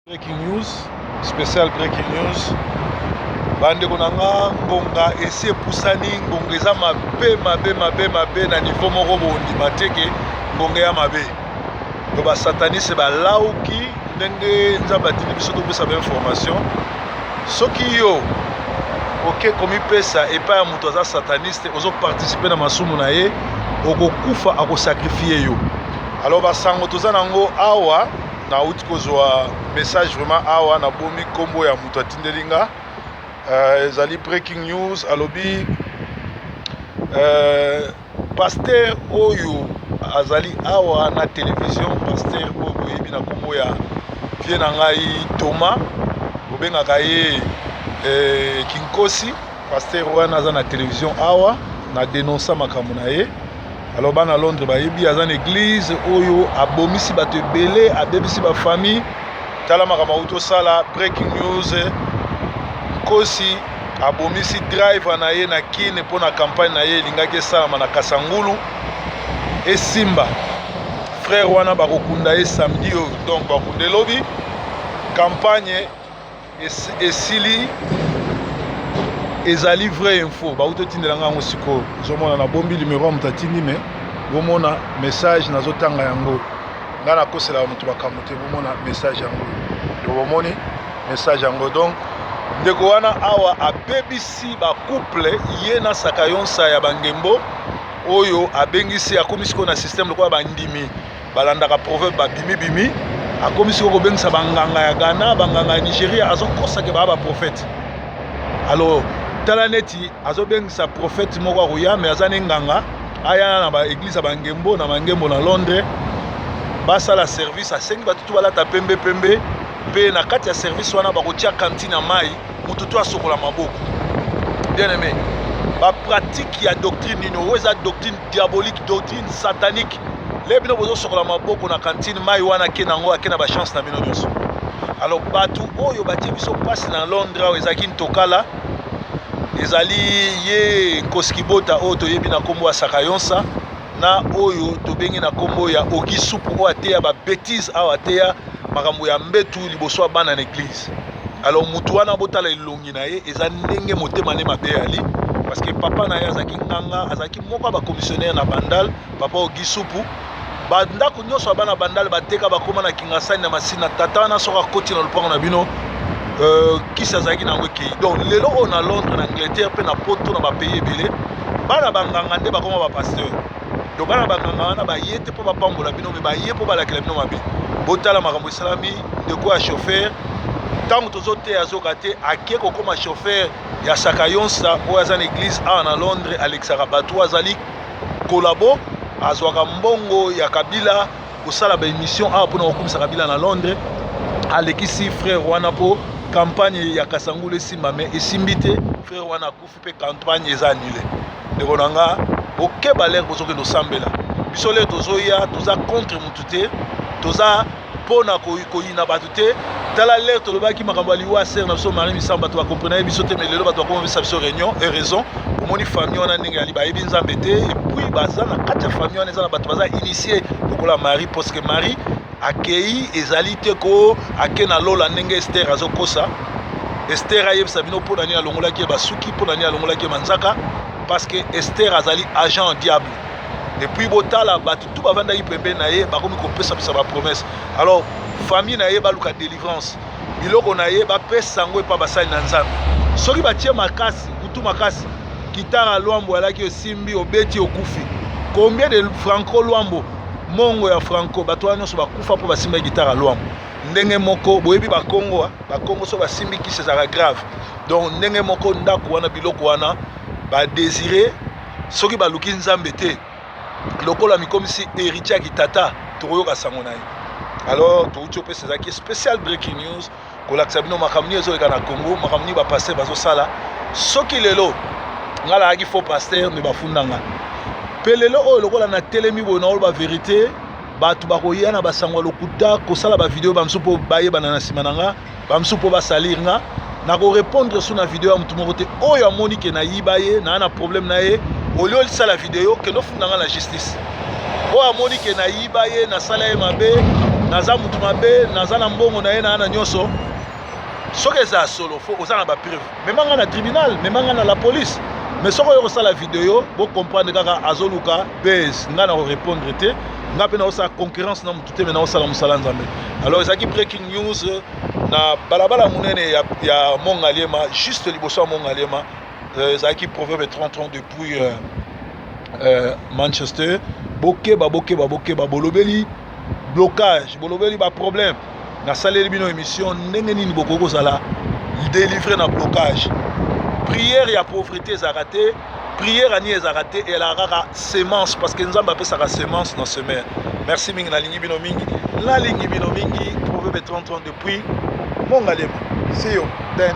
Breaking news, special breaking news. Bandeko na nga, ngonga esi epusani, ngonga eza mabe mabe mabe mabe na niveau moko bondima te ke ngonga ya mabe. To ba sataniste balauki ndenge Nzambe atindi biso topesa ba information. Soki yo oke komipesa epai ya moto aza sataniste, ozo participer na masumu na ye, okokufa, akosakrifie yo. Alors basango toza nango awa, nauti kozwa message vraiment awa, nabomi nkombo ya moto atindeli nga. Ezali breaking news. Alobi pasteur oyo azali awa na télévision, pasteur oyo boyebi na nkombo ya vie na ngai Thomas, bobengaka ye Kinkosi. Pasteur wana aza na télévision awa, na dénonça makambo na ye. Alors bana Londres bayebi, aza na église oyo abomisi bato ebele, abebisi bafamille. Tala makambo auti osala. Breaking news: Nkosi abomisi driver na ye na Kine mpo na campagne na ye elingaki esalama na Kasangulu esimba. Frère wana bakokunda ye samedi oyo, donc bakunda elobi. Campagne esili. Ezali vrai info, bauti otindelanga yango sikoyo. Ozomona, nabombi numero ya moto atindi, me bomona message nazotanga yango. Ngai nakoselaka moto makambo te. Bomona message yango, bomoni message yango. Donc ndeko wana awa abebisi bacouple, ye na Sakayonsa ya bangembo oyo abengisi. Akomi sikoyo na système lokola bandimi balandaka proverbe, babimibimi. Akomi sikoyo kobengisa banganga ya Ghana, banganga ya Nigeria, azokosake baa baprophète. Alors tala neti azobengisa prophète moko akoya, me aza ne nganga, aya na baéglise ya bangembo na bangembo na Londres, basala service. Asengi bato tu balata pembe pembe, mpe na kati ya service wana bakotia cantine ya mai, motu tu asokola maboko. Bien aimé, bapratique ya doctrine nini oyo? Eza doctrine diabolique, doctrine satanique. Le bino bozosokola maboko na cantine, mai wana ake nango, ake na bachance na bino nyonso. Alors bato oyo batie biso mpasi na Londres awa ezalaki Ntokala, ezali ye Nkosi Kibota oyo toyebi na nkombo ya Sakayonsa, na oyo tobengi na nkombo ya Ogi Supu, oyo ateya babêtises awa, ateya makambo ya mbetu liboso ya bana na église. Alors mutu wana, botala elongi na ye, eza ndenge motema ne mabe ali, parce que papa na ye azalaki nganga, azalaki moko ya bacommissionnaire na Bandal. Papa Ogi Supu, bandako nyonso ya bana Bandal bateka, bakóma na Kingasani, na Masina. Tata wana soki akoti na lopango na bino, kisi azalaki na yango ekei. Donc lelo oyo na Londres, na Angleterre mpe na Poto, na bapays ebele, bana banganga nde bakóma bapasteur. Donc bana banganga wana baye te mpo bapambola bino, me baye mpo balakela bino mabe. Botala makambo esalami. Ndeko ya chauffeur, ntango tozoteya azoka te, ake kokóma chauffeur ya Sakayonsa oyo aza na église awa na Londres. Alekisaka bato oyo azali collabo, azwaka mbongo ya Kabila kosala baémission awa mpona kokumisa Kabila na Londres. Alekisi frère wana mpo campagne ya Kasangulu esimba, me esimbi te. Frère wana akufi mpe campagne eza annulé. Ndeko na nga, okeba l'heure bozokende osambela. Biso l'heure tozoya, toza contre mutu te, toza mpona koyina bato te. Tala l'heure tolobaki makambo ya liwa sere na biso Marie Misambo, bato bakomprena ye biso te, mais lelo bato bakoma bisa biso réunion et raison. Omoni famille wana ndenge yali, bayebi Nzambe te. Et puis baza na kati ya famille wana, eza na bato baza initié lokola Marie, parce que Marie akei, ezali te ko ake na lola ndenge Ester azokosa. Ester ayebisa bino mpo na nini alongolaki ye basuki, mpo na nini alongolaki ye manzaka, parce que Ester azali agent diable. Et puis botala bato tu bavandaki pembeni na ye, bakomi kopesa bisa bapromesse. Alors famille na ye baluka délivrance, biloko na ye bapesa yango epa basali na Nzambe. Soki batie makasi, mutu makasi, kitara Lwambo alaki, osimbi, obeti, okufi. Combien de Franco Lwambo, mongo ya Franco, bato wana nyonso bakufa mpo basimba gitara Lwambo. Ndenge moko boyebi Bakongo, Bakongo so basimbi kisi ezalaka grave. Donc ndenge moko ndako wana, biloko wana badésire, soki baluki Nzambe te, lokola mikomisi héritier ya kitata, tokoyoka sango na ye. Alors touti opesa, ezalaki spécial breaking news, kolakisa bino makambo nini ezoleka na Congo, makambo nini bapasteur bazosala. Soki lelo ngai nalaki faux pasteur, me bafundanga mpe lelo oyo lokola natelemi boye naoloba vérité, bato bakoya na basango ya lokuta, kosala bavideo bamosusu mpo bayebana na nsima na nga, bamosusu mpo basalir nga. Nakorépondre so na video ya motu moko te oyo amoni ke nayiba ye, naa na problème na ye. Olie olisala video, kende ofunda nga na justice. Oyo amoni ke nayiba ye, nasala ye mabe. Naza mutu mabe, naza na mbongo na ye na na nyonso. Soki eza ya solo, fo oza na bapreuve, mema nga na tribunal, mema nga na la police. Mais soki oyo kosala video, bocomprendre kaka azoluka base. Nga na korépondre te, nga mpe naosala concurrence na motu te, me naosala mosala Nzambe. Alors ezalaki breaking news na balabala monene ya Mongaliema, juste liboso ya Mongaliema. Ezalaki Proverbe 30 depuis Manchester. Bokeba, bokeba, bokeba. Bolobeli blocage, bolobeli baproblème. Nasaleli bino émission ndenge nini bokoki kozala délivré na blocage. Prière ya pauvreté ezalaka te, prière ani ezalaka te, ezalaka kaka semence, parce que Nzambe apesaka semence na semeur. Merci mingi, nalingi bino mingi, nalingi bino mingi. Proverbe 30 depuis Mongalema. See you then.